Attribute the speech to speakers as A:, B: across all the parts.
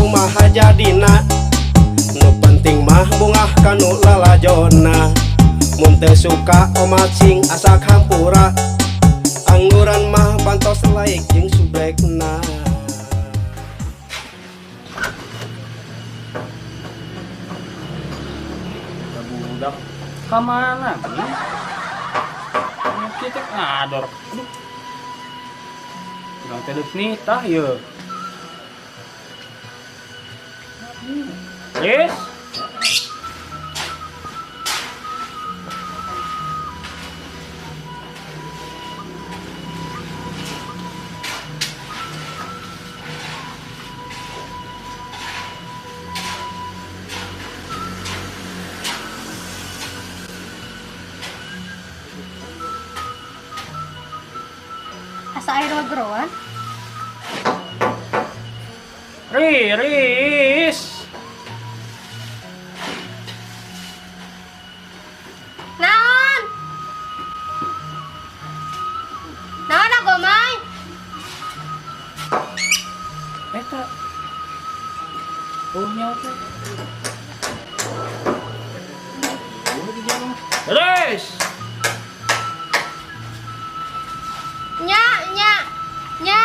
A: Kumaha jadina nu penting mah bungah kanu lalajona mun teu suka omat sing asak hampura angguran mah bantos like jeung subrekna.
B: Budak ka mana nih? Kita ngador. Aduh. Urang teh deuk nitah yeuh. Yes.
C: Asa air wageroan?
B: Riris.
C: Naon? Naon agomay?
B: Eta. Oh nyawa teh. Oh di jalan. Riris.
C: Nya, nya, nya.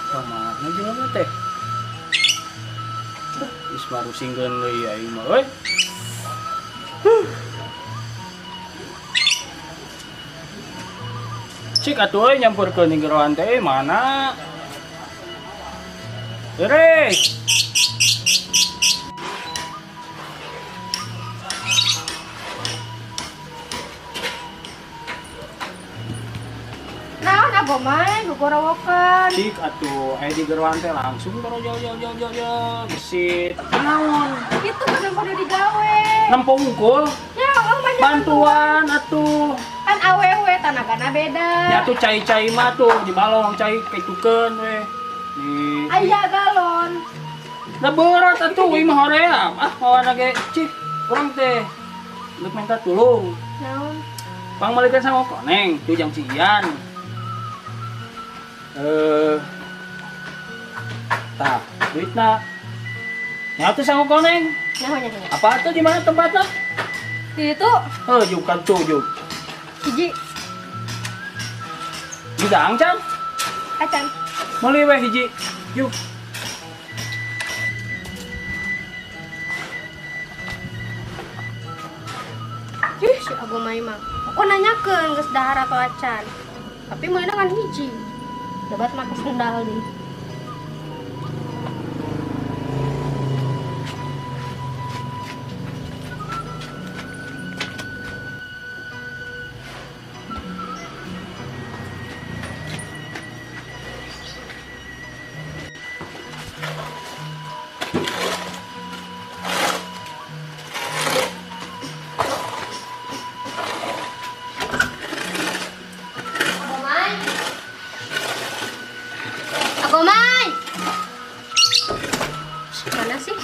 B: Kamana jelema teh? Geus marusingkeun deui aing mah euy. Cik atuh euy nyampurkeun di geroan teh mana? Riris.
C: Naon agomay gogorowokan?
B: Cik atuh aya di geroan teh langsung baru jauh jauh jauh jauh jauh gesit. Naon?
C: Itu kan kudu digawe.
B: Nempo unggul.
C: Ya, oh,
B: bantuan atuh.
C: Kan awewe tanagana beda.
B: Ya tuh cai-cai mah tuh di balong cai kaitukeun we. Nih.
C: Aya galon.
B: Nah berat atuh ieu mah hoream. Ah mawana ge cik urang teh deuk minta tulung.
C: Naon?
B: Pangmalikeun sama koneng tuh jang si Ian. Tah, duitna. Nya tuh sangu koneng.
C: Nyaho nya nya.
B: Apa tuh di mana tempatnya?
C: Di itu.
B: Heuh, juk kan tuh juk.
C: Hiji.
B: Di can?
C: Acan.
B: Meuli we hiji. Juk.
C: Ih, si agomay mah. Aku nanyakeun geus dahar atau acan. Tapi meulina kan hiji. Dapat make sendal nih. Agomay. Mana sih?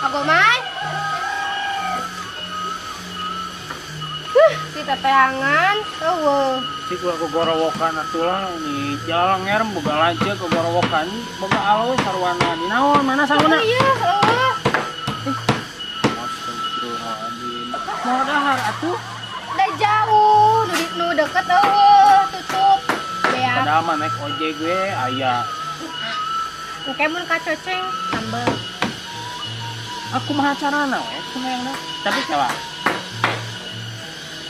C: Agomay. Kita teangan, eueuh.
B: Cik ulah gogorowokan atuh lah ini jalan ngerem boga lanceuk gogorowokan boga alus sarwana di naon mana sanguna?
C: Iya, eueuh.
B: Astagfirullahaladzim. Mau dahar atuh?
C: Da jauh, nu deket eueuh, tutup. Beak.
B: Padahal mah naik ojek we aya.
C: Engke mun kacoceng sambel.
B: Aku mah carana we kumaha tapi salah.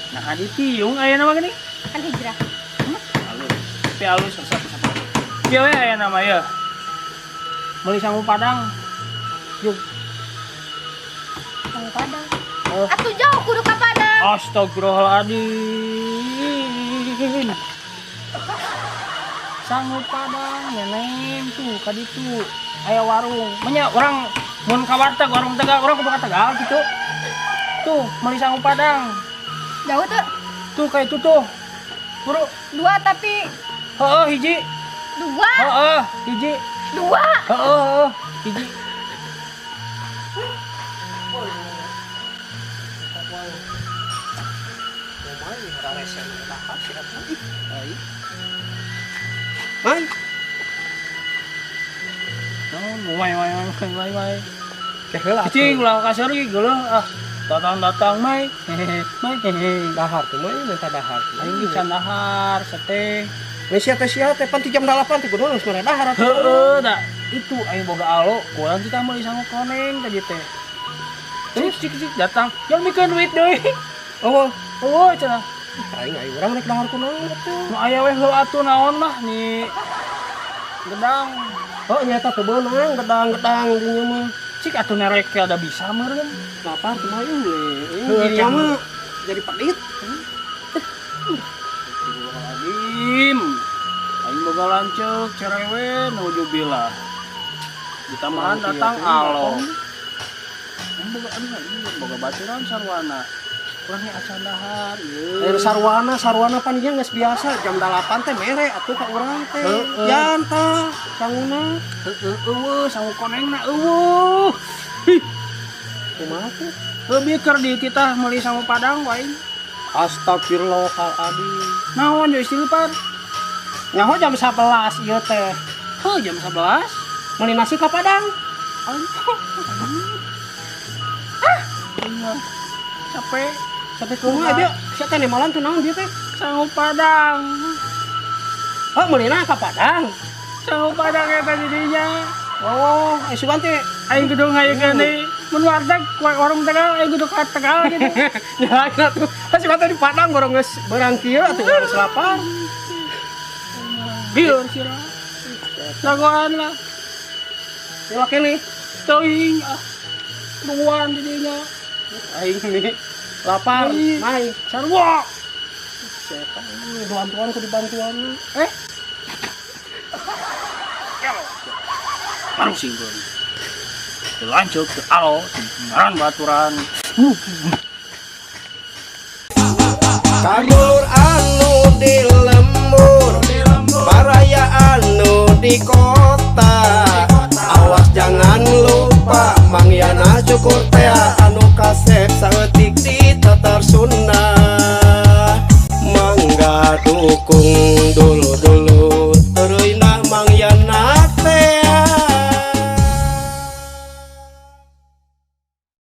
B: Nah, di tiung aya nama gini?
C: Kan hijrah.
B: Alus. Tapi alus resep resep. Kieu we aya nama ye. Meuli sangu Padang. Yuk.
C: Sangu Padang.
B: Oh.
C: Atuh jauh kudu ka Padang.
B: Astagfirullahaladzim. Sangu Padang neneng tuh ka ditu. Aya warung. Menya urang mun ka warteg warung Tegal urang kudu ka Tegal kitu. Tuh meuli sangu Padang.
C: Jauh tuh.
B: Tuh kayak itu tuh. Buru.
C: Dua tapi.
B: Heeh, hiji.
C: Dua.
B: Heeh, hiji.
C: Dua.
B: Heeh, hiji.
A: Wow. Lumayan rarese dahar sih atuh. Ih, ai. Mai,
B: Naon, mai mai mai mai mai.
A: Teh heula atuh.
B: Cicing ulah kasari geuleuh ah. Datang-datang mai. Hehehe, mai hehehe.
A: Dahar tuh mai, minta dahar.
B: Aing ge can dahar sate.
A: Nih sia teh, sia teh pan ti jam 8 teh kudu geus mere dahar atuh.
B: Heeh, da itu aing boga alo, kurang kita meuli sangu koneng tadi teh. Terus cik cik datang, yang mikeun duit deui.
A: Oh,
B: Oh, cenah.
A: aing aing urang rek dahar kunaon atuh.
B: Nu aya weh heula atuh naon mah nih gedang.
A: Oh, nyata teu beunang gedang-gedang dinya mah.
B: Cik atuh nerek teh ada bisa meureun.
A: Lapar tuh mah ieu.
B: Heuh,
A: Dirinya mah jadi pedit.
B: Astagfirullahaladzim. Aing boga lanceuk cerewe naujubillah. Ditambahan datang alo. Aing boga, aduh, aing boga baturan sarwana. Urang acan dahar ieu.
A: Air sarwana, sarwana pan ieu geus biasa jam 8 teh mere atuh ka urang teh.
B: Heeh.
A: Yan tah, sanguna.
B: Heeh, eueuh sangu konengna eueuh. Hih,
A: Kumaha tuh?
B: Lebih keur di titah meuli sangu padang wae.
A: Astagfirullahaladzim.
B: Naon yo istighfar?
A: Nyaho jam 11 ieu teh.
B: Heuh, jam 11.
A: Meuli nasi ka Padang.
B: Ah, aing mah capek.
A: Sampai kumaha bieu? Sia teh malam tuh naon bieu teh?
B: Sangu padang.
A: Oh, meulina ka Padang.
B: Sangu padang eta jadinya.
A: Oh, sugan teh
B: Aing kudu ngayekeun deui. Mun warteg warung Tegal aing kudu ka Tegal gitu.
A: Ya atuh. Sugan teh di Padang borong geus beurang kieu atuh geus lapar.
B: Bieur sira. Jagoan lah.
A: Dewa kene.
B: Teuing ah. Duan jadinya.
A: Aing nih lapar, mai.
B: Sarua.
A: Setan, bantuan ku dibantuan.
B: Eh. Baru singgung. Lanjut ke alo, ngaran baturan.
A: Kadulur anu di lembur, baraya anu di kota. Awas jangan lupa Mang Yana cukur teh anu kasep saeutik di Tatar Sunda. Mangga dukung.